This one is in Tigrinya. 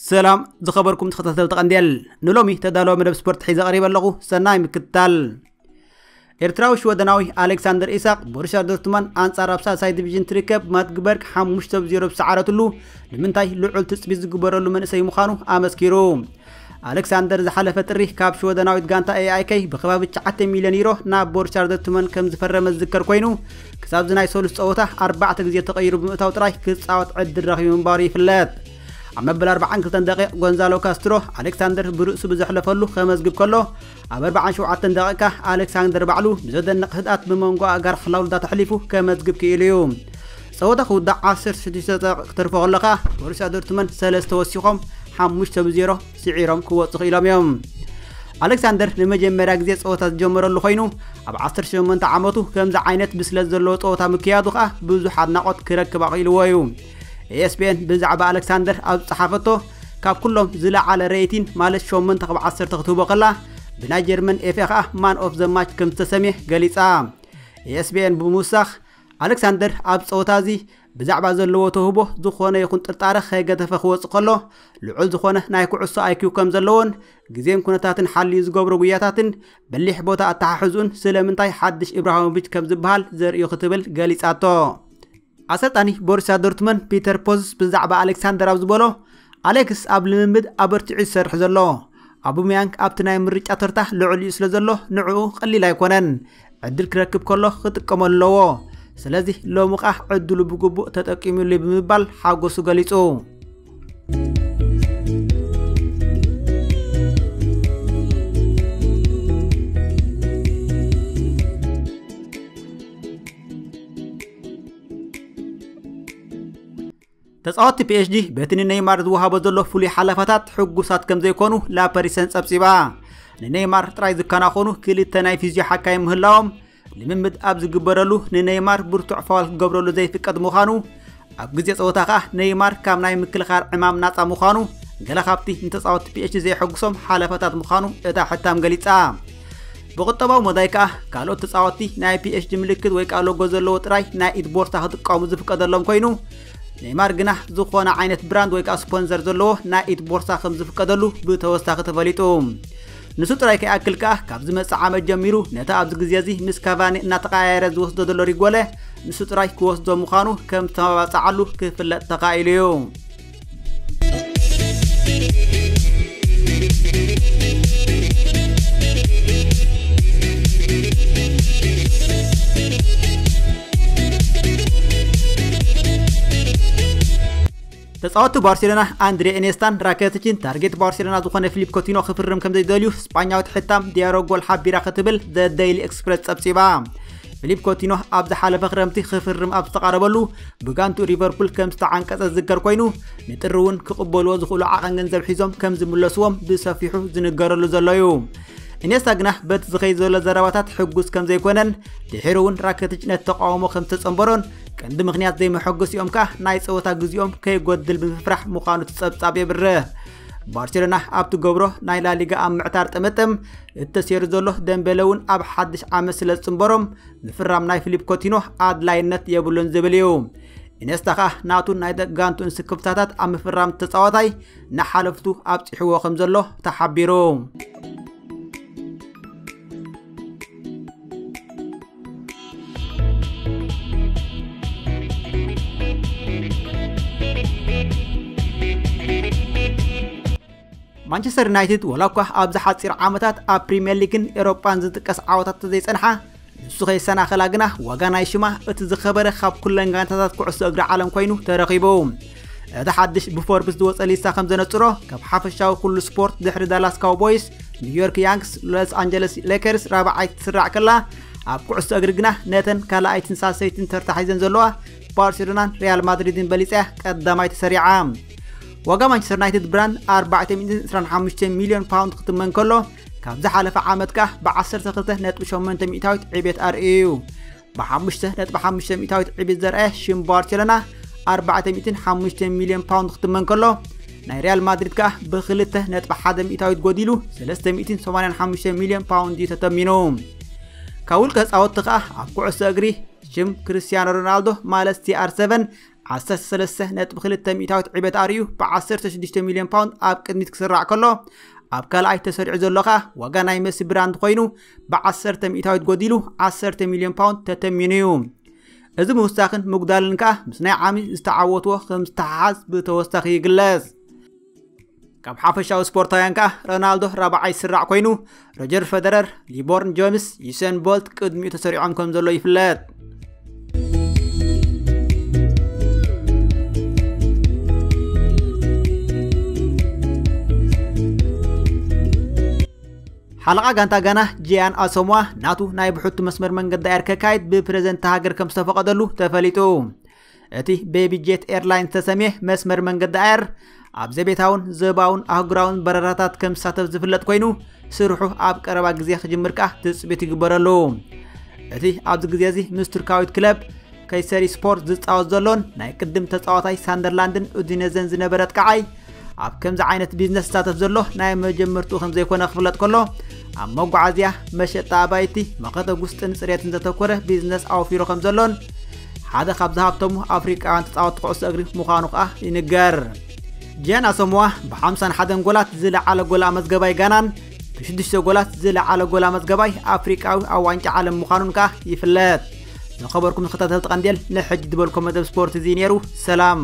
ሰላም ዝኸበርኩም ተኸታተልቲ ቀንዴል፣ ንሎሚ ተዳለወ መደብ ስፖርት ሒዘ ቀሪበ ኣለኹ። ሰናይ ምክትታል። ኤርትራዊ ሽወደናዊ ኣሌክሳንደር ኢሳቅ ቦሩስያ ዶርትመን ኣንጻር ኣብ ሳልሳይ ዲቪዥን ትርከብ ማግደበርግ ሓሙሽተ ብ ዜሮ ብዝሰዓረትሉ፣ ንምንታይ ልዑል ትጽቢት ዝግበረሉ መንእሰይ ምዃኑ ኣመስኪሩ። ኣሌክሳንደር ዝሓለፈ ጥሪ ካብ ሽወደናዊት ጋንታ ኤ ኣይ ኬ ብከባቢ ትሽዓተ ሚልዮን ዩሮ ናብ ቦሩስያ ዶርትመን ከም ዝፈረመ ዝዝከር ኮይኑ፣ ክሳብ እዚ ናይ ሰሉስ ጸወታ ኣርባዕተ ግዜ ተቐይሩ ብምእታው ጥራይ ክጻወት ዕድል ረኺቡ ምንባሩ ይፍለጥ። ኣብ መበል ኣርባዓን ክልተን ደቂቕ ጎንዛሎ ካስትሮ ኣሌክሳንደር ብርእሱ ብዘሕለፈሉ ከመዝግብ ከሎ፣ ኣብ ኣርባዓን ሸውዓተን ደቂቕ ኣሌክሳንደር ባዕሉ ብዘደንቕ ህድኣት ብመንጎ ኣእጋር ክላውልዳ ተሕሊፉ ከመዝግብ ክኢሉ እዩ። ጸወታ ክውዳእ ዓሰርተ ሽዱሽተ ደቂቕ ክተርፎ ከሎ ከኣ ቦሩስያ ዶርትመን ሰለስተ ወሲኾም ሓሙሽተ ብ ዜሮ ስዒሮም ክወጹ ክኢሎም እዮም። ኣሌክሳንደር ንመጀመርያ ግዜ ጸወታ ዝጀመረሉ ኮይኑ፣ ኣብ ዓሰርተ ሸሞንተ ዓመቱ ከምዚ ዓይነት ብስለት ዘለዎ ጸወታ ምክያዱ ከኣ ብዙሕ ኣድናቖት ክረክብ ኣኽኢልዎ እዩ። ኤ ኤስ ቢ ኤን ብዛዕባ ኣሌክሳንደር ኣብ ዝጸሓፈቶ፣ ካብ ኩሎም ዝለዓለ ሬቲን ማለት ሸሞንተ ካብ ዓሰርተ ክትህቦ ከላ፣ ብናይ ጀርመን ኤፍ ኤ ከኣ ማን ኦፍ ዘ ማች ከም ዝተሰምየ ገሊጻ። ኤ ኤስ ቢ ኤን ብምውሳኽ፣ ኣሌክሳንደር ኣብ ጸወታ እዚ ብዛዕባ ዘለዎ ተውህቦ ዝኾነ ይኹን ጥርጣረ ከይገደፈ ክወጽእ ከሎ፣ ልዑል ዝኾነ ናይ ኩዕሶ ኣይ ኪው ከም ዘለዎን ግዜን ኩነታትን ሓልዩ ዝገብሮ ጉያታትን በሊሕ ቦታ ኣተሓሕዝኡን ስለምንታይ ሓድሽ ኢብራሂሞቪች ከም ዝበሃል ዘርእዩ ክትብል ገሊጻቶ። ኣሰልጣኒ ቦሩስያ ዶርትመን ፒተር ፖዝስ ብዛዕባ ኣሌክሳንደር ኣብ ዝበሎ፣ ኣሌክስ ኣብ ልምምድ ኣበርቲዑ ዝሰርሕ ዘሎ። ኣቡመያንግ ኣብቲ ናይ ምርጫ ተርታ ልዑል እዩ ስለ ዘሎ፣ ንዕኡ ቀሊል ኣይኮነን። ዕድል ክረክብ ከሎ ክጥቀመሉ ኣለዎ። ስለዚ ሎሚ ኸኣ ዕድሉ ብግቡእ ተጠቂሙሉ እዩ ብምባል ሓጎሱ ገሊጹ። ተጻወትቲ ፒ ኤስ ጂ በቲ ንኔይማር ዝወሃቦ ዘሎ ፍሉይ ሓለፋታት ሕጉሳት ከም ዘይኮኑ ላፐሪሰን ጸብጺባ። ንኔይማር ጥራይ ዝከናኸኑ ክልተ ናይ ፊዝዮ ሓካይ ምህላዎም፣ ልምምድ ኣብ ዝግበረሉ ንኔይማር ብርቱዕ ፋውል ክገብረሉ ዘይፍቀድ ምዃኑ፣ ኣብ ግዜ ጸወታ ከኣ ኔይማር ካብ ናይ ምክልኻል ዕማም ናጻ ምዃኑ፣ ገለ ካብቲ ንተጻወትቲ ፒ ኤስ ጂ ዘይሐጉሶም ሓለፋታት ምዃኑ እታ ሕታም ገሊጻ። ብቁጠባዊ መዳይ ከኣ ካልኦት ተጻወትቲ ናይ ፒ ኤስ ጂ ምልክት ወይ ከኣ ሎጎ ዘለዎ ጥራይ ናይ ኢድ ቦርሳ ክጥቀሙ ዝፍቀደሎም ኮይኑ፣ ኔይማር ግና ዝኾነ ዓይነት ብራንድ ወይ ከኣ ስፖንሰር ዘለዎ ናይ ኢድ ቦርሳ ከም ዝፍቀደሉ ብተወሳኺ ተፈሊጡ። ንሱ ጥራይ ከይኣክል ከኣ ካብዚ መጽእ ዓመት ጀሚሩ ነቲ ኣብዚ ግዜ እዚ ምስ ካቫኒ እናተቐያየረ ዝወስዶ ዘሎ ሪጎለ ንሱ ጥራይ ክወስዶ ምዃኑ ከም ዝተመባጽዓሉ ክፍለጥ ተኻኢሉ እዩ። ተጻወትቲ ባርሴሎና ኣንድሬ ኢኔስታን ራኬቲችን ታርጌት ባርሴሎና ዝኾነ ፊሊፕ ኮቲኖ ክፍርም ከም ዘይደልዩ ስጳኛዊት ሕታም ዲያሮ ጎል ሓቢራ ክትብል ዘ ደይሊ ኤክስፕረስ ጸብጺባ። ፊሊፕ ኮቲኖ ኣብ ዝሓለፈ ክረምቲ ክፍርም ኣብ ዝተቓረበሉ ብጋንቱ ሊቨርፑል ከም ዝተዓንቀጸ ዝዝከር ኮይኑ፣ ንጥሪ እውን ክቕበልዎ ዝኽእሉ ዓቐን ገንዘብ ሒዞም ከም ዝምለስዎም ብሰፊሑ ዝንገረሉ ዘሎ እዩ። ኢኔስታ ግና በቲ ዝኸይድ ዘሎ ዘረባታት ሕጉስ ከም ዘይኮነን፣ ድሒሩ እውን ራኬቲች ነቲ ተቃውሞ ከም ዝተጸንበሮን ቀንዲ ምኽንያት ዘይመሐጎሲኦም ከኣ ናይ ጸወታ ግዜኦም ከይጎድል ብምፍራሕ ምዃኑ እቲ ጸብጻብ የብርህ። ባርሴሎና ኣብ ትገብሮ ናይ ላሊጋ ኣብ ምዕታር ጥምጥም እተሰይሩ ዘሎ ደምቤለ እውን ኣብ ሓድሽ ዓመት ስለ ዝጽንበሮም፣ ምፍራም ናይ ፊሊፕ ኮቲኖ ኣድላይነት የብሉን ዝብል እዩ። ኢኔስታ ከኣ ናቱን ናይ ደጋንቱን ስክፍታታት ኣብ ምፍራም ተጻዋታይ ንሓለፍቱ ኣብጺሕዎ ከም ዘሎ ተሓቢሩ። ማንቸስተር ዩናይትድ ወላ እኳ ኣብዚ ሓጺር ዓመታት ኣብ ፕሪምየር ሊግን ኤሮጳን ዝጥቀስ ዓወታት ዘይጸንሓ፣ ንሱ ከይሰናኸላ ግና ዋጋ ናይ ሽማ እቲ ዝኸበረ ካብ ኩለን ጋንታታት ኩዕሶ እግሪ ዓለም ኮይኑ ተረኺቡ። እቲ ሓድሽ ብፎርብስ ዝወጸ ሊስታ ከም ዘነጽሮ፣ ካብ ሓፈሻዊ ኩሉ ስፖርት ድሕሪ ዳላስ ካውቦይስ፣ ኒውዮርክ ያንክስ፣ ሎስ ኣንጀለስ ሌከርስ ራብዓይ ትስራዕ ከላ፣ ኣብ ኩዕሶ እግሪ ግና ነተን ካልኣይትን ሳልሰይትን ተርታ ሒዘን ዘለዋ ባርሴሎናን ሪያል ማድሪድን በሊጻ ቀዳማይ ተሰሪዓ። ዋጋ ማንቸስተር ዩናይትድ ብራንድ ኣርባዕተ ሚእትን ዕስራን ሓሙሽተ ሚልዮን ፓውንድ ክትመን ከሎ፣ ካብ ዝሓለፈ ዓመት ከኣ ብ ዓሰርተ ክልተ ነጥቢ ሸሞንተ ሚእታዊት ዕቤት ኣርእዩ እዩ። ብ ሓሙሽተ ነጥቢ ሓሙሽተ ሚእታዊት ዕቤት ዘርኣየ ሽም ባርሴሎና ኣርባዕተ ሚእትን ሓሙሽተ ሚልዮን ፓውንድ ክትመን ከሎ፣ ናይ ሪያል ማድሪድ ከኣ ብ ክልተ ነጥቢ ሓደ ሚእታዊት ጎዲሉ ሰለስተ ሚእትን ሰማንያን ሓሙሽተ ሚልዮን ፓውንድ እዩ ተተሚኑ። ካብ ውልቀ ተጻወትቲ ከኣ ኣብ ኩዕሶ እግሪ ሽም ክርስቲያኖ ሮናልዶ ማለት ሲ ኣር ሰቨን ዓሰርተ ሰለስተ ነጥቢ ክልተ ሚእታዊት ዕቤት ኣርእዩ ብ16 ሚልዮን ፓውንድ ኣብ ቅድሚት ክስራዕ ከሎ፣ ኣብ ካልኣይ ተሰሪዑ ዘሎ ከኣ ዋጋ ናይ መሲ ብራንድ ኮይኑ ብ10 ሚእታዊት ጎዲሉ 10 ሚልዮን ፓውንድ ተተሚኑ እዩ። እዚ ምውሳኽን ምጉዳልን ከኣ ምስ ናይ ዓሚ ዝተዓወትዎ ከም ዝተሓሓዝ ብተወሳኺ ይግለጽ። ካብ ሓፈሻዊ ስፖርታውያን ከኣ ሮናልዶ ራብዓይ ስራዕ ኮይኑ፣ ሮጀር ፈደረር፣ ሊቦርን ጆምስ፣ ዩሴን ቦልት ቅድሚኡ ተሰሪዖም ከም ዘሎ ይፍለጥ። ሓለቓ ጋንታ ጋና ጂያን ኣሶምዋ ናቱ ናይ ብሕቱ መስመር መንገዲ ኣየር ከካይድ ብፕሬዝደንት ሃገር ከም ዝተፈቐደሉ ተፈሊጡ። እቲ ቤቢ ጄት ኤርላይን ዝተሰምየ መስመር መንገዲ ኣየር ኣብ ዘቤታውን ዞባውን ኣህጉራውን በረራታት ከም ዝሳተፍ ዝፍለጥ ኮይኑ፣ ስርሑ ኣብ ቀረባ ግዜ ክጅምር ከኣ ትጽቢት ይግበረሉ። እቲ ኣብዚ ግዜ እዚ ምስ ቱርካዊት ክለብ ከይሰሪ ስፖርት ዝጻወት ዘሎን ናይ ቅድም ተጻዋታይ ሳንደርላንድን ኡዲነዘን ዝነበረ ኣጥቃዓይ ኣብ ከምዚ ዓይነት ቢዝነስ ዝሳተፍ ዘሎ ናይ መጀመርትኡ ከም ዘይኮነ ክፍለጥ ከሎ፣ ኣብ መጓዓዝያ፣ መሸጣ ኣባይቲ፣ መኸተ ጉስጥን ጽሬትን ዘተኮረ ቢዝነስ ኣውፊሩ ከም ዘሎን ሓደ ካብ ዝሃብተሙ ኣፍሪቃውያን ተጻወትቲ ኩዕሶ እግሪ ምዃኑ ከኣ ይንገር። ጂያን ኣሶምዋ ብ51 ጎላት ዝለዓለ ጎል ኣመዝገባይ ጋናን ብሽዱሽተ ጎላት ዝለዓለ ጎል ኣመዝገባይ ኣፍሪቃዊ ኣብ ዋንጫ ዓለም ምዃኑን ከኣ ይፍለጥ። ዝኸበርኩም ተኸታተልቲ ቀንዴል፣ ንሕጂ ዝበልኩም መደብ ስፖርት እዚ ነይሩ። ሰላም።